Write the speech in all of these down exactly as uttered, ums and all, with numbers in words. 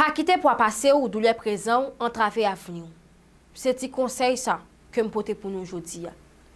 Pa kite pwa pase w, doulè prezan w antrave avni w. Se ti konsèy sa ke m pote pou nou jodi a.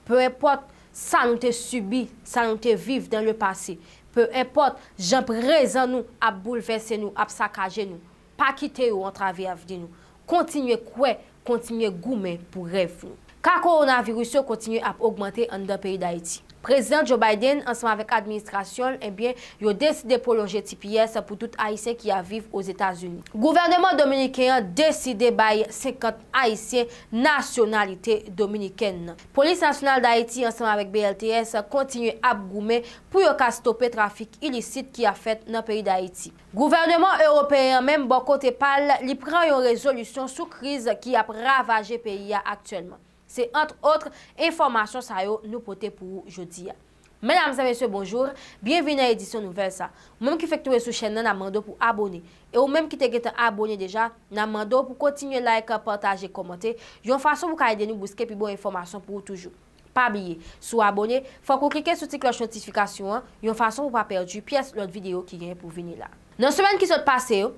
Peu importe sa nou te sibi, sa nou te viv dans le passé, peu importe jan prezan nou ap boulvèse nou, ap sakaje nou, pa kite yo antrave avni nou. Kontinye kwè, kontinye goumen pou rèv nou. Ka kowonaviris yo kontinye ap ogmante anndan peyi Dayiti. Prezidan Joe Biden ansanm avèk administrasyon l, ebyen, yo deside pwolonje T P S pou tout Ayisyen ki ap viv Ozetazini. Gouvèneman dominiken an deside bay senkant Ayisyen nasyonalite dominikèn nan. Polis Nasyonal Dayiti ansanm avèk B L T S kontinye ap goumen pou yo ka stope trafik ilisit ki ap fèt nan peyi Dayiti. Gouvèneman ewopeyen an menm bò kote pa l, li pran yon rezolisyon sou kriz ki ap ravaje peyi a aktyèlman. Se ant otre enfòmasyon sa yo nou pote pou ou jodi a. Medam e mesye, bonjou. Byenvini nan edisyon nouvèl sa. Ou menm ki fèk tonbe sou chèn nan, n ap mande w pou abone. E ou menm ki te gentan abone deja, n ap mande w pou kontinye like, pataje, kòmante, yon fason pou ka ede nou bouske pi bon enfòmasyon pou ou toujou. Pa bliye, si w abone, fòk ou klike sou ti klòch notifikasyon an, yon fason pou w pa pèdi pyès lòt videyo ki genyen pou vini la. Nan semèn ki sot pase yo,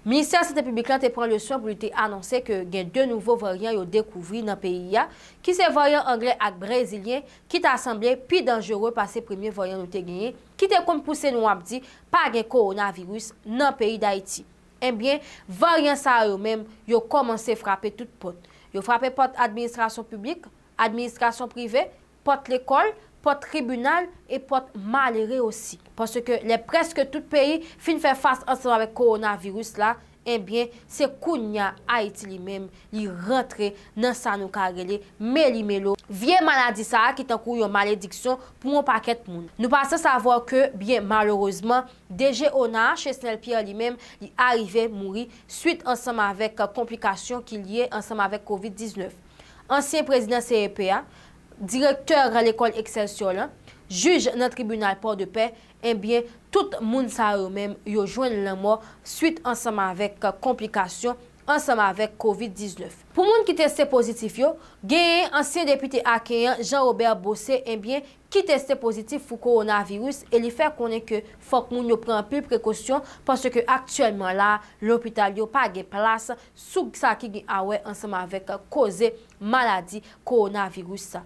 Ministè Sante Piblik lan te pran leson pou li te anonse ke gen de nouvo varyan yo dekouvri nan peyi a, ki se varyan anglè ak brezilyen, ki ta sanble pi danjere pase premye varyan nou te genyen, ki te konn pouse nou ap di pa gen kowonaviris nan peyi Dayiti. Ebyen, varyan sa yo menm, yo kòmanse frape tout pòt. Yo frape pòt administrasyon piblik, administrasyon prive, pòt lekòl, pòt tribinal e pòt malere osi. Paske lè prèske tout peyi fin fè fas ansanm avèk kowonaviris la, ebyen, se kounye a Ayiti li menm, li rantre nan sa nou ka rele melimelo. Vye maladi sa a ki tankou yon malediksyon pou yon pakèt moun. Nou pase savwa ke, byen malerezman, D G ONA, Chesnel Pierre li menm, li arive mouri swit ansanm avèk konplikasyon ki lye ansanm avèk kovid diznèf. Ansyen prezidan C E P a, direktè lekòl Excelsior lan, jij nan tribinal Pòdepè, ebyen, tout moun sa yo menm, yo jwenn lanmò swit ansanm avèk konplikasyon ansanm avèk kovid diznèf. Pou moun ki teste pozitif yo, genyen ansyen depite akeyen Jean Robert Beaucé, ebyen, ki teste pozitif pou kowonaviris e li fè konnen ke fòk moun yo pran anpil prekosyon paske aktyèlman la, lopital yo pa gen plas sou sa ki gen a wè ansanm avèk koze maladi kowonaviris sa.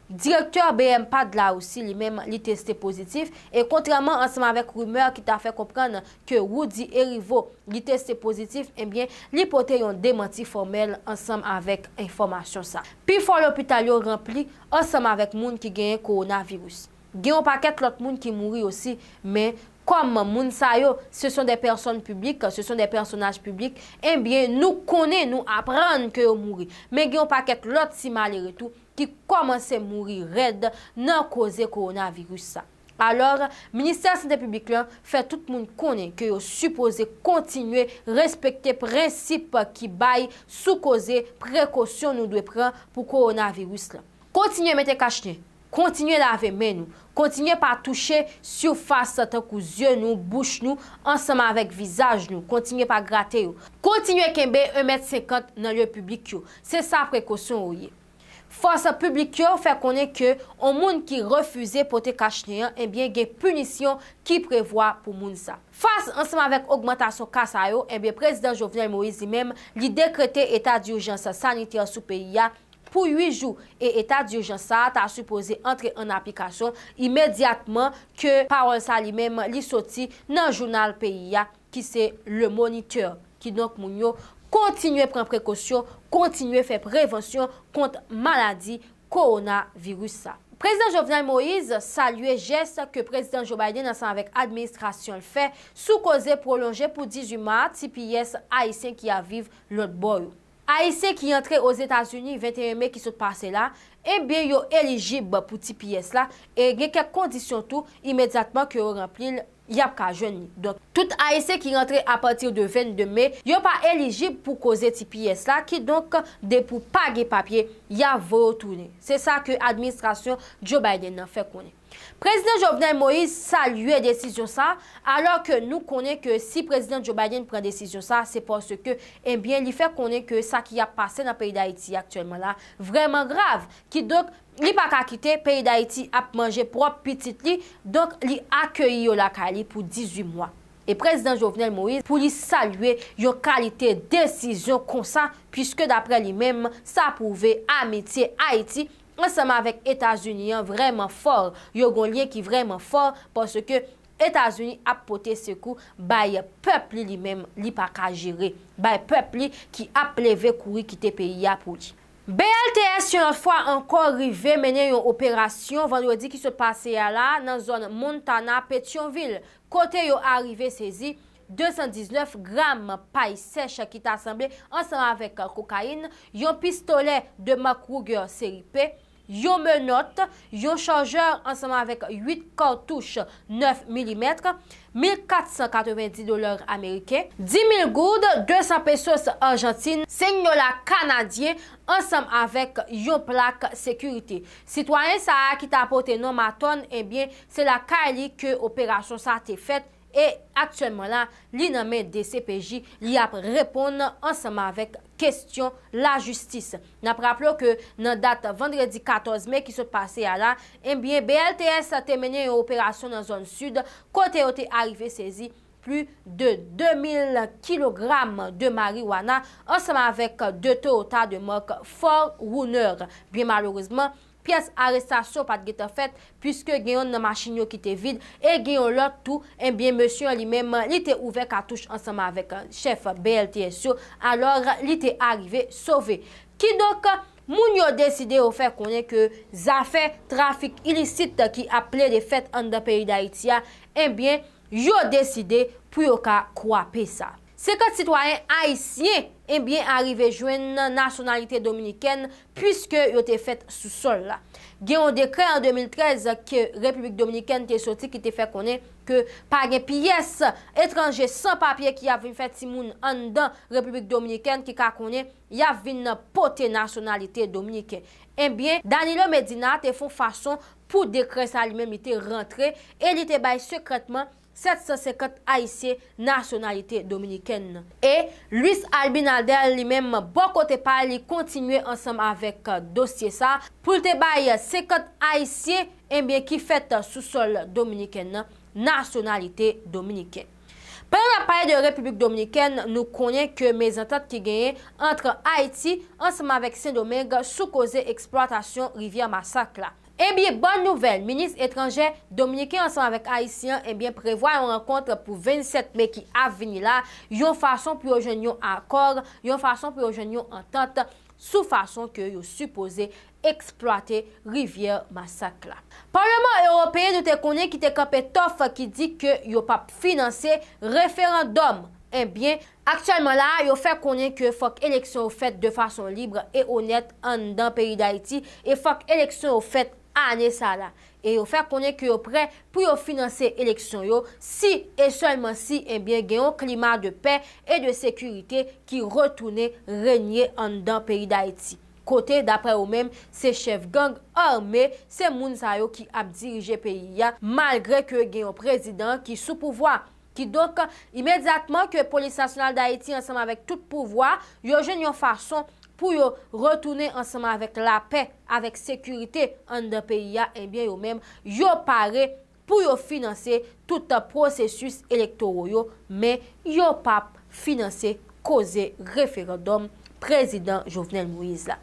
Direktè B M pad la osi, li menm, li teste pozitif, e kontrèman ansanm avèk rimè ki ta fè konprann ke Roudy Hériveaux, li teste pozitif, ebyen, li pote yon demanti fòmèl ansanm avèk enfòmasyon sa. Pifò lopital yo ranpli ansanm avèk moun ki genyen kowonaviris. Gen yon pakèt lòt moun ki mouri osi, men kòm moun sa yo, ce sont des personnes publiques, ce sont des personnages publics, ebyen, nou konnen, nou aprann ke yo mouri. Men gen yon pakèt lòt ti malere tou ki kòmanse mouri rèd nan koze kowonaviris sa. Alò, Ministè Sante Piblik lan fè tout moun konnen ke yo sipoze kontinye respekte prensip ki bay sou koze prekosyon nou dwe pran pou kowonaviris lan. Kontinye mete kachnen, kontinye lave men nou, kontinye pa touche sifas tankou zye nou, bouch nou, ansanm avèk vizaj nou, kontinye pa grate yo. Kontinye kenbe en mèt senkant nan lye piblik yo. Se sa prekosyon yo ye. Fòs piblik yo fè konnen ke on moun ki refize pote kachnen an, ebyen, gen pinisyon ki prevwa pou moun sa. Fas ansanm avèk ogmantasyon ka sa yo, ebyen, Prezidan Jovenel Moïse li menm, li dekrete eta dijans sanitè sou peyi a pou uit jou, e eta dijans sa a ta sipoze antre an aplikasyon imedyatman ke pawòl sa li menm li soti nan jounal peyi a, ki se Le Moniteur. Kidonk, moun yo kontinye pran prekosyon, kontinye fè prevansyon kont maladi kowonaviris sa. Prezidan Jovenel Moïse salye jès ke Prezidan Joe Biden ansanm avèk administrasyon l fè sou koze pwolonje pou dizuit ma T P S ayisyen ki ap viv lòt bò yo. Ayisyen ki antre Ozetazini venteyen me ki sot pase la, ebyen, yo elijib pou T P S la, e gen kèk kondisyon tou, imedyatman ke yo ranpli l, y ap ka jwenn li. Donk, tout Ayisyen ki rantre apati de vennde me, yo pa elijib pou koze T P S la, kidonk, depi w pa gen papye, y ap voye w tounen. Se sa ke administrasyon Joe Biden nan fè konnen. Prezidan Jovenel Moïse salye desizyon sa, alò ke nou konnen ke si Prezidan Joe Biden pran desizyon sa, se paske, ebyen, li fè konnen ke sa ki ap pase nan peyi Dayiti aktyèlman la vrèman grav. Kidonk, li pa ka kite peyi Dayiti ap manje pwòp pitit li, donk, li akeyi yo lakay li pou dizuit mwa. e prezidan Jovenel Moïse pou li salye yon kalite desizyon konsa, piske daprè li menm, sa pwouve amitye Ayiti ansanm avèk Etazini an vrèman fò. Yo gon lyen ki vrèman fò, paske Etazini ap pote sekou bay pèp li, li menm li pa ka jere, bay pèp li ki ap leve kouri kite peyi a pou li. B L T S yon lòt fwa ankò rive mennen yon operasyon vandredi ki sot pase a la nan zòn Montana, Petyonvil, kote yo arive sezi de san diznèf gram pay sèch ki ta sanble ansanm avèk kokayin, yon pistolè de mak Ruger seri P, yon menòt, yon chajè ansanm avèk uit katouch nèf milimèt, mil kat san katrevenndis dola ameriken, dis mil goud, de san pesos ajantin, senk dola kanadyen, ansanm avèk yon plak sekirite. Sitwayen sa a ki ta pote non Maton, ebyen, se lakay li ke operasyon sa te fèt, e aktyèlman la, li nan men D C P J, li ap reponn ansanm avèk kesyon lajistis. N ap raple w ke nan dat vandredi katòz me ki sot pase a la, ebyen, B L T S te mennen yon operasyon nan zòn sid, kote yo te arive sezi plis de de mil kilogram de mariwana ansanm avèk de Toyota de mak Ford Runner. Byen malerezman, pyès arestasyon pa t gentan fèt, piske gen yonn nan machin yo ki te vid, e gen yon lòt tou, ebyen, mesye an li menm, li te ouvè katouch ansanm avèk chèf B L T S yo, alò, li te arive sove. Kidonk, moun yo deside yo fè konnen ke zafè trafik ilisit ki ap plede fèt anndan peyi Dayiti a, ebyen, yo deside pou yo ka kwape sa. Senkant sitwayen ayisyen, ebyen, arive jwenn nasyonalite dominikèn, piske yo te fèt sou sòl la. Gen yon dekrè an de mil trèz ke Repiblik Dominikèn te soti ki te fè konnen ke pa gen pyès etranje san papye ki ap vin fè timoun anndan Repiblik Dominikèn ki ka konnen y ap vin pote nasyonalite dominiken. Ebyen, Danilo Medina te fè yon fason pou dekrè sa li menm li te rantre, e li te bay sekrètman sèt san senkant ayisyen nasyonalite dominikèn nan. E Luis Abinader li menm, bò kote pa li, kontinye ansanm avèk dosye sa pou l te bay senkant ayisyen, ebyen, ki fèt sou sòl dominiken nan, nasyonalite dominiken. Pandan n ap pale de Repiblik Dominikèn, nou konnen ke mezantant ki genyen ant Ayiti ansanm avèk Sendomeng sou koze eksplwatasyon rivyè Masak la. Ebyen, bòn nouvèl, minis etranjè dominiken ansanm avèk ayisyen an, ebyen, prevwa yon rankont pou vennsèt me ki ap vini la, yon fason pou yo jwenn yon akò, yon fason pou yo jwenn yon antant sou fason ke yo sipoze eksplwate rivyè Masak la. Palman Ewopeyen, nou te konnen, ki te kanpe tòf, ki di ke yo p ap finanse referandòm. Ebyen, aktyèlman la, yo fè konnen ke fòk eleksyon yo fèt de fason lib e onèt anndan peyi Dayiti, e fòk eleksyon yo fèt ane sa la. E yo fè konnen ke yo prè pou yo finanse eleksyon yo, si e sèlman si, ebyen, gen yon klima de pè e de sekirite ki retounen renye anndan peyi Dayiti. Kote, daprè yo menm, se chèf gang ame, se moun sa yo ki ap dirije peyi a, malgre ke gen yon prezidan ki sou pouvwa. Kidonk, imedyatman ke Polis Nasyonal Dayiti ansanm avèk tout pouvwa, yo jwenn yon fason pou yo retounen ansanm avèk lapè, avèk sekirite anndan peyi a, ebyen, yo menm, yo pare pou yo finanse tout pwosesis elektoro yo, men yo p ap finanse koze referandòm prezidan Jovenel Moïse la.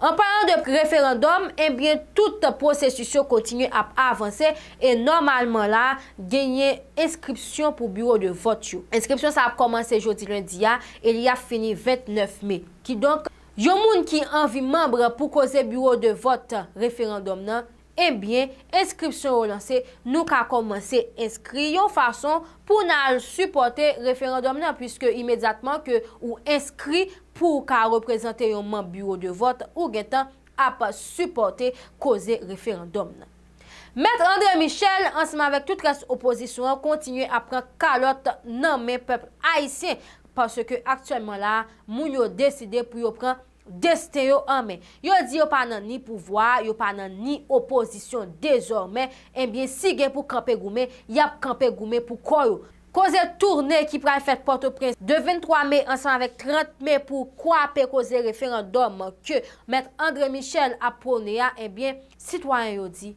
An palan de referandòm, ebyen, tout pwosesis yo kontinye ap avanse e nòmalman la, genyen enskripsyon pou biwo de vòt yo. Enskripsyon sa ap kòmanse jodi lendi a e li ap fini vennèf me. Kidonk, yon moun ki anvi manm pou koze biwo de vòt referandòm nan, ebyen, enskripsyon yo lanse, nou ka kòmanse enskri yon fason pou n al sipòte referandòm nan, piske imedyatman ke ou enskri pou w ka reprezante yon manm biwo de vòt, ou gentan ap sipòte koze referandòm nan. Mèt André Michel, ansanm avèk tout rès opozisyon an, kontinye ap pran kalòt nan men pèp ayisyen, paske aktyèlman la, moun yo deside pou yo pran desten yo an men. Yo di yo pa nan ni pouvwa, yo pa nan ni opozisyon dezòmè. Ebyen, si gen pou kanpe goumen, y ap kanpe goumen pou kò yo. Koze toune ki pral fèt Pòtoprens de venntwa me ansanm avèk trant me pou kwape koze referandòm ke Mèt André Michel ap pwone a, ebyen, sitwayen yo di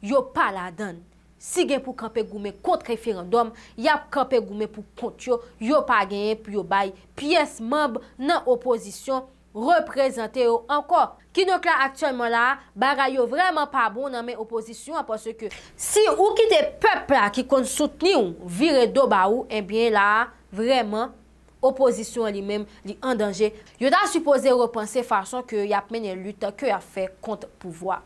yo pa ladan l. Si gen pou kanpe goumen kont referandòm, y ap kanpe goumen pou kont yo, yo pa genyen pou yo bay pyès manm nan opozisyon reprezante yo ankò. Kidonk la, aktyèlman la, bagay yo vrèman pa bon nan men opozisyon an, paske si ou kite pèp la ki konn soutni w vire do ba ou, ebyen la, vrèman, opozisyon an li menm, li an danje. Yo ta sipoze repanse fason ke y ap mennen lit ke y ap fè kont pouvwa.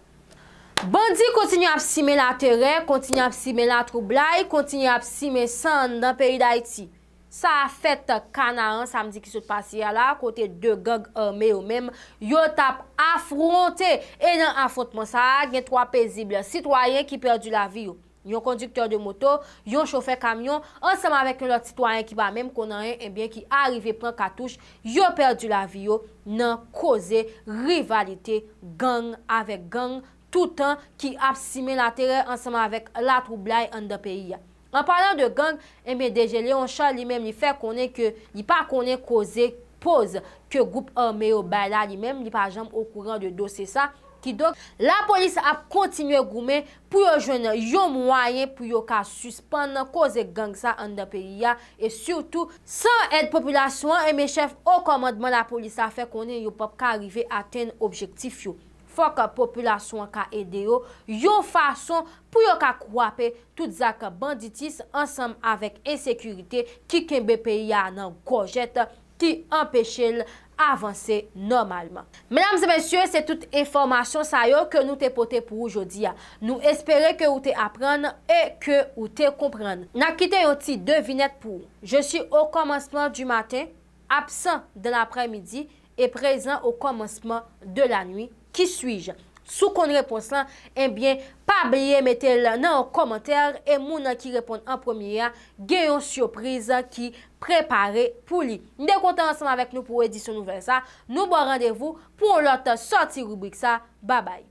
Bandi kontinye ap simen laterè, kontinye ap simen latwoublay, kontinye ap simen san anndan peyi Dayiti. Sa a fèt Kanaran samdi ki sot pase a la, kote de gang ame yo menm, yo t ap afwonte. E nan afwontman sa a, gen twa pezib sitwayen ki pèdi lavi yo. Yon kondiktè de moto, yon chofè kamyon, ansanm avèk yon lòt sitwayen ki pa menm konn anyen, ebyen ki arive pran katouch, yo pèdi lavi yo nan koze rivalite gang avèk gang, toutan ki ap simen laterè ansanm avèk latwoublay anndan peyi a. An palan de gang, ebyen D G Léon Charles li menm li fè konnen ke li pa konnen koze poz ke gwoup ame yo bay la li menm, li pa janm okouran de dosye sa. Kidonk, lapolis ap kontinye goumen pou yo jwenn yon mwayen pou yo ka sispann koze gang sa anndan peyi a, e sitou san èd popilasyon an, ebyen chèf o kòmandman lapolis la fè konnen yo p ap ka rive atenn objektif yo. Fòk popilasyon an ka ede yo yon fason pou yo ka kwape tout zak banditis ansanm avèk ensekirite ki kenbe peyi a nan gòjèt, ki anpeche l avanse nòmalman. Medam e mesye, se tout enfòmasyon sa yo ke nou te pote pou ou jodi a. Nou espere ke ou te aprann e ke ou te konprann. N ap kite yon ti devinèt pou ou. Je suis au commencement du matin, absent dans l'après-midi et présent au commencement de la nuit. Qui suis-je? Si w konn repons lan, ebyen, pa bliye mete l nan yon kòmantè e moun nan ki reponn an premye a gen yon sipriz ki prepare pou li. M te kontan ansanm avèk nou pou edisyon nouvèl sa. Nou ba w randevou pou yon lòt sòti ribrik sa. Babay.